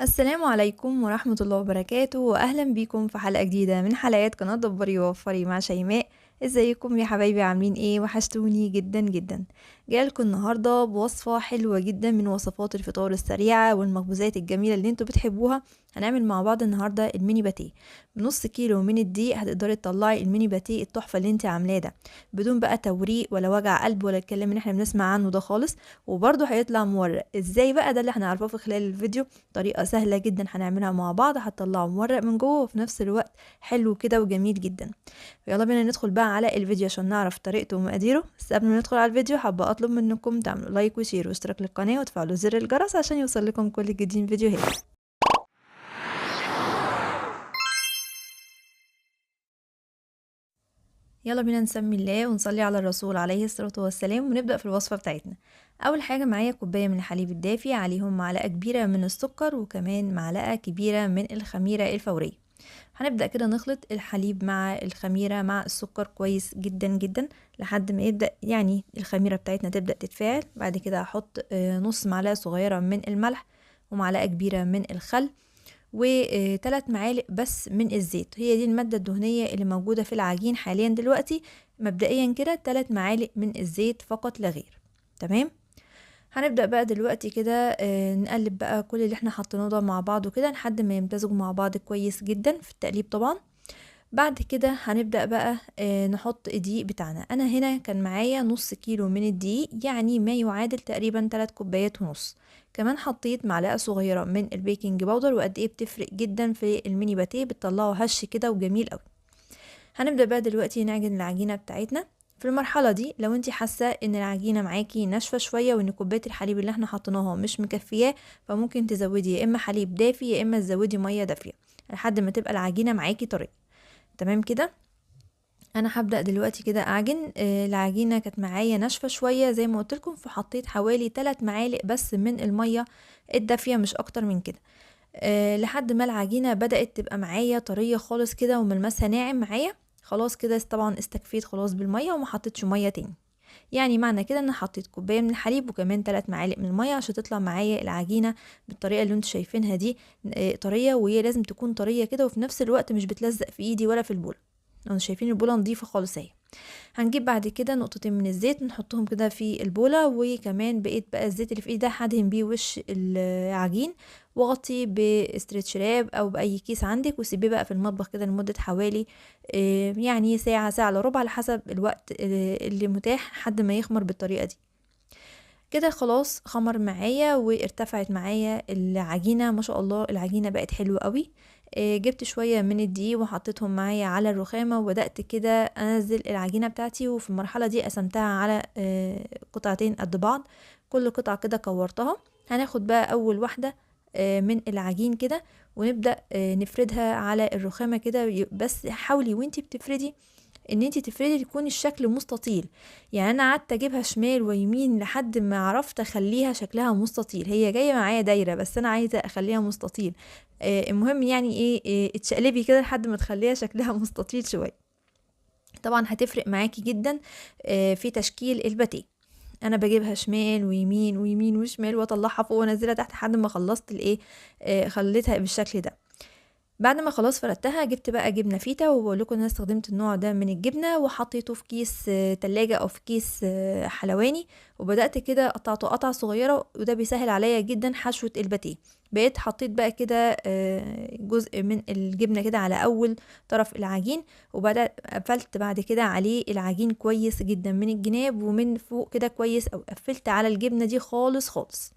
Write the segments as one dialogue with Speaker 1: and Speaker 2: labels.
Speaker 1: السلام عليكم ورحمة الله وبركاته، وأهلا بيكم في حلقة جديدة من حلقات قناة دبري ووفري مع شيماء. ازيكم يا حبايبي؟ عاملين ايه؟ وحشتوني جدا جدا. جايلكم النهاردة بوصفة حلوة جدا من وصفات الفطار السريعة والمخبوزات الجميلة اللي انتوا بتحبوها. هنعمل مع بعض النهاردة الميني باتيه. بنص كيلو من الدقيق هتقدري تطلعي الميني باتيه التحفة اللي انت عاملاه ده، بدون بقى توريق ولا وجع قلب ولا الكلام اللي احنا بنسمع عنه ده خالص، وبرده هيطلع مورق. ازاي بقى؟ ده اللي احنا عارفاه في خلال الفيديو. طريقة سهلة جدا هنعملها مع بعض، هتطلعه مورق من جوه وفي نفس الوقت حلو كده وجميل جدا. يلا بينا ندخل بقى على الفيديو عشان نعرف طريقته ومقاديره. بس قبل ما ندخل على الفيديو حابة اطلب منكم تعملوا like و share واشتراك للقناة وتفعلوا زر الجرس عشان يوصل لكم كل جديد من فيديوهات. يلا بينا نسمي الله ونصلي على الرسول عليه الصلاة والسلام ونبدأ في الوصفة بتاعتنا. أول حاجة معايا كوباية من الحليب الدافي، عليهم معلقة كبيرة من السكر وكمان معلقة كبيرة من الخميرة الفورية. هنبدأ كده نخلط الحليب مع الخميرة مع السكر كويس جدا جدا لحد ما يبدأ يعني الخميرة بتاعتنا تبدأ تتفاعل. بعد كده هحط نص معلقة صغيرة من الملح ومعلقة كبيرة من الخل وثلاث معالق بس من الزيت. هي دي المادة الدهنية اللي موجودة في العجين حاليا دلوقتي. مبدئيا كده 3 معالق من الزيت فقط لا غير. تمام. هنبدأ بقى دلوقتي كده نقلب بقى كل اللي احنا حطيناه ده مع بعضه كده لحد ما يمتزجوا مع بعض كويس جدا في التقليب طبعا. بعد كده هنبدأ بقى نحط الدقيق بتاعنا. انا هنا كان معايا نص كيلو من الدقيق، يعني ما يعادل تقريبا 3 كوبايات ونص. كمان حطيت معلقة صغيرة من ال baking powder، وقد ايه بتفرق جدا في الميني باتيه، بتطلعه هش كده وجميل قوي. هنبدأ بقى دلوقتي نعجن العجينة بتاعتنا. في المرحلة دي لو انتي حاسة ان العجينة معاكي ناشفة شوية وان كوباية الحليب اللي احنا حطيناها مش مكفياه، فممكن تزودي يا اما حليب دافي يا اما تزودي مية دافية لحد ما تبقى العجينة معاكي طرية. تمام كده. انا هبدأ دلوقتي كده اعجن. العجينة كانت معايا ناشفة شوية زي ما قلت لكم، فحطيت حوالي 3 معالق بس من المية الدافية، مش اكتر من كده، لحد ما العجينة بدأت تبقى معايا طرية خالص كده وملمسها ناعم معايا. خلاص كده طبعا استكفيت خلاص بالمية وما حطيتش مية تاني. يعني معنى كده ان حطيت كوباية من الحليب وكمان 3 معالق من المية عشان تطلع معايا العجينة بالطريقة اللي انتوا شايفينها دي، طرية، وهي لازم تكون طرية كده وفي نفس الوقت مش بتلزق في ايدي ولا في البوله. انتوا شايفين البوله نظيفة خالص اهي. هنجيب بعد كده نقطتين من الزيت نحطهم كده في البوله، وكمان بقيت بقى الزيت اللي في ايدي ده هدهن بيه وش العجين واغطيه ب stretch wrap او باي كيس عندك، وسيبيه بقى في المطبخ كده لمدة حوالي يعني ساعة، ساعة الا ربع على حسب الوقت اللي متاح لحد ما يخمر بالطريقة دي كده. خلاص خمر معايا وارتفعت معايا العجينة ما شاء الله، العجينة بقت حلوة قوي. جبت شوية من الدقيق وحطيتهم معايا على الرخامه وبدات كده انزل العجينة بتاعتي، وفي المرحلة دي قسمتها على قطعتين قد بعض، كل قطعه كده كورتها. هناخد بقى اول واحدة من العجين كده ونبدا نفردها على الرخامه كده. بس حاولي وانتي بتفردي ان انتي تفردي يكون الشكل مستطيل، يعني انا قعدت اجيبها شمال ويمين لحد ما عرفت اخليها شكلها مستطيل. هي جاية معايا دايرة بس انا عايزه اخليها مستطيل. المهم يعني ايه اتشقلبي كده لحد ما تخليها شكلها مستطيل شوية. طبعا هتفرق معاكي جدا في تشكيل الباتيه. انا بجيبها شمال ويمين ويمين وشمال واطلعها فوق وانزلها تحت لحد ما خلصت الايه خليتها بالشكل ده. بعد ما خلاص فردتها جبت بقى جبنه فيتا، وبقول لكم ان انا استخدمت النوع ده من الجبنة وحطيته في كيس تلاجة او في كيس حلواني، وبدات كده قطعته قطع صغيرة، وده بيسهل عليا جدا حشوه الباتيه. بقيت حطيت بقى كده جزء من الجبنة كده على اول طرف العجين، وبدات قفلت بعد كده عليه العجين كويس جدا من الجناب ومن فوق كده كويس، او قفلت على الجبنة دي خالص خالص.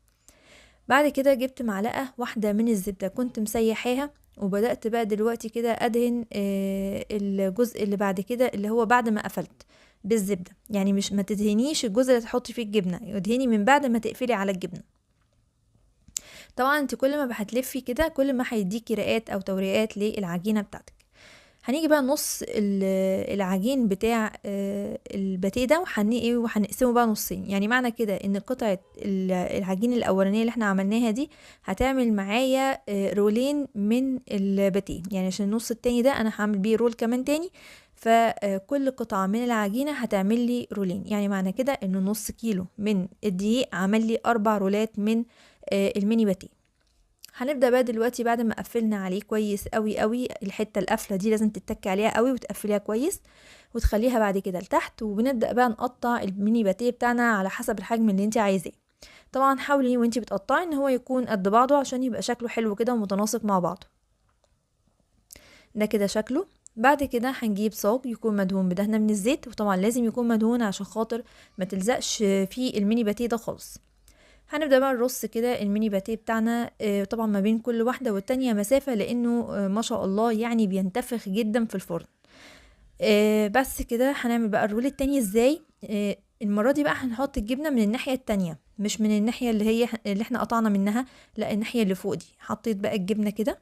Speaker 1: بعد كده جبت معلقه واحدة من الزبدة كنت مسيحاها، وبدأت بقى دلوقتي كده أدهن الجزء اللي بعد كده اللي هو بعد ما قفلت بالزبدة. يعني مش ما تدهنيش الجزء اللي تحطي فيه الجبنة، ادهني من بعد ما تقفلي على الجبنة. طبعا انت كل ما هتلفي كده كل ما هيديكي رقات او توريقات للعجينة بتاعتك. هنيجي بقى نص العجين بتاع الباتيه ده وهنقسمه بقى نصين. يعني معنى كده ان قطعة العجين الاولانية اللي احنا عملناها دي هتعمل معايا رولين من الباتيه، يعني عشان النص التاني ده انا هعمل بيه roll كمان تاني، فكل قطعة من العجينة هتعمل لي رولين. يعني معنى كده ان نص كيلو من الدقيق عمل لي 4 رولات من الميني باتيه. هنبدأ بقى دلوقتي بعد ما قفلنا عليه كويس قوي قوي، الحتة القفلة دي لازم تتكي عليها قوي وتقفليها كويس وتخليها بعد كده لتحت. وبنبدأ بقى نقطع الميني باتيه بتاعنا على حسب الحجم اللي انت عايزاه. طبعا حاولي وانت بتقطعي ان هو يكون قد بعضه عشان يبقى شكله حلو كده ومتناسق مع بعضه. ده كده شكله. بعد كده هنجيب صاج يكون مدهون بدهنة من الزيت، وطبعا لازم يكون مدهون عشان خاطر ما تلزقش في الميني باتيه ده خالص. هنبدأ بقى نرص كده الميني باتيه بتاعنا، طبعا ما بين كل واحدة والتانية مسافة، لانه ما شاء الله يعني بينتفخ جدا في الفرن. بس كده هنعمل بقى الرول التاني ازاي. المرة دي بقى هنحط الجبنة من الناحية التانية، مش من الناحية اللي هي اللي احنا قطعنا منها، لا الناحية اللي فوق دي. حطيت بقى الجبنة كده،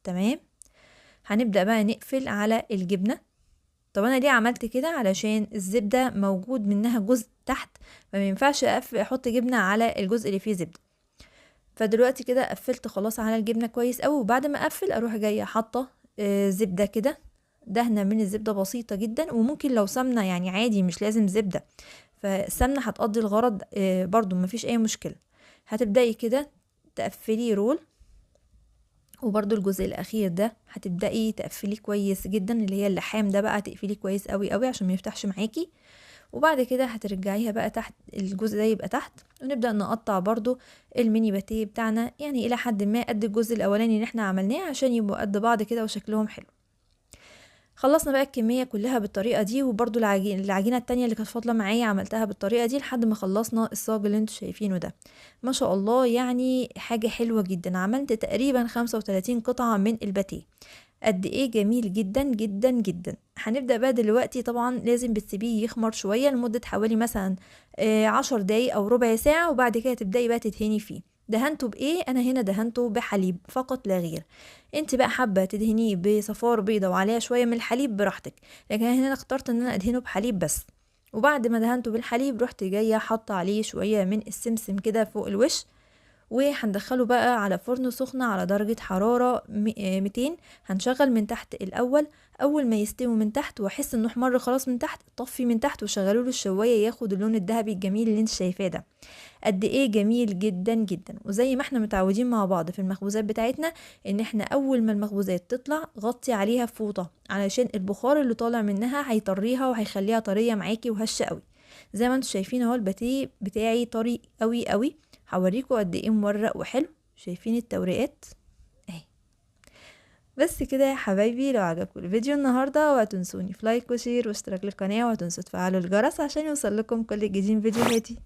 Speaker 1: تمام. هنبدأ بقى نقفل على الجبنة. طب انا ليه عملت كده؟ علشان الزبدة موجود منها جزء تحت، فما ينفعش احط جبنة على الجزء اللي فيه زبدة. فدلوقتي كده قفلت خلاص على الجبنة كويس قوي. وبعد ما اقفل اروح جاية حاطة، زبدة كده، دهنة من الزبدة بسيطة جدا، وممكن لو سمنة يعني عادي مش لازم زبدة، فالسمنة هتقضي الغرض، برضو مفيش اي مشكلة. هتبدأي كده تقفلي رول، وبرضو الجزء الاخير ده هتبدأي تقفليه كويس جدا، اللي هي اللحام ده بقى تقفليه كويس قوي قوي عشان ما يفتحش معاكي. وبعد كده هترجعيها بقى تحت، الجزء ده يبقى تحت. ونبدأ نقطع برضو الميني باتيه بتاعنا يعني الى حد ما قد الجزء الاولاني اللي احنا عملناه عشان يبقوا قد بعض كده وشكلهم حلو. خلصنا بقى الكمية كلها بالطريقة دي، وبرضو العجينة التانية اللي كانت فاضلة معايا عملتها بالطريقة دي لحد ما خلصنا الصاج اللي انتوا شايفينه ده. ما شاء الله يعني حاجة حلوة جدا. عملت تقريبا 35 قطعة من الباتيه، قد ايه جميل جدا جدا جدا. هنبدأ بقى دلوقتي، طبعا لازم بتسيبيه يخمر شوية لمدة حوالي مثلا، 10 دقايق او ربع ساعة، وبعد كده تبدأي بقى تدهني فيه. دهنته بايه؟ انا هنا دهنته بحليب فقط لا غير. انت بقى حابه تدهنيه بصفار بيضه وعليها شويه من الحليب براحتك، لكن انا هنا اخترت ان انا ادهنه بحليب بس. وبعد ما دهنته بالحليب رحت جايه حاطه عليه شويه من السمسم كده فوق الوش، وهندخله بقى على فرن سخن على درجه حراره 200. هنشغل من تحت الاول، اول ما يستوي من تحت واحس انه احمر خلاص من تحت طفي من تحت وشغلوا له الشوايه ياخد اللون الذهبي الجميل اللي انت شايفاه ده. قد ايه جميل جدا جدا. وزي ما احنا متعودين مع بعض في المخبوزات بتاعتنا ان احنا اول ما المخبوزات تطلع غطي عليها فوطه علشان البخار اللي طالع منها هيطريها وهيخليها طريه معاكي وهشه قوي. زي ما انتم شايفين اهو الباتيه بتاعي طري قوي قوي، هوريكم قد ايه مورق وحلو. شايفين التوريقات اهي. بس كده يا حبايبي، لو عجبكم الفيديو النهارده وهتنسوني في like و share واشتراك للقناه، وهتنسوا تفعلوا الجرس عشان يوصل لكم كل جديد فيديوهاتي.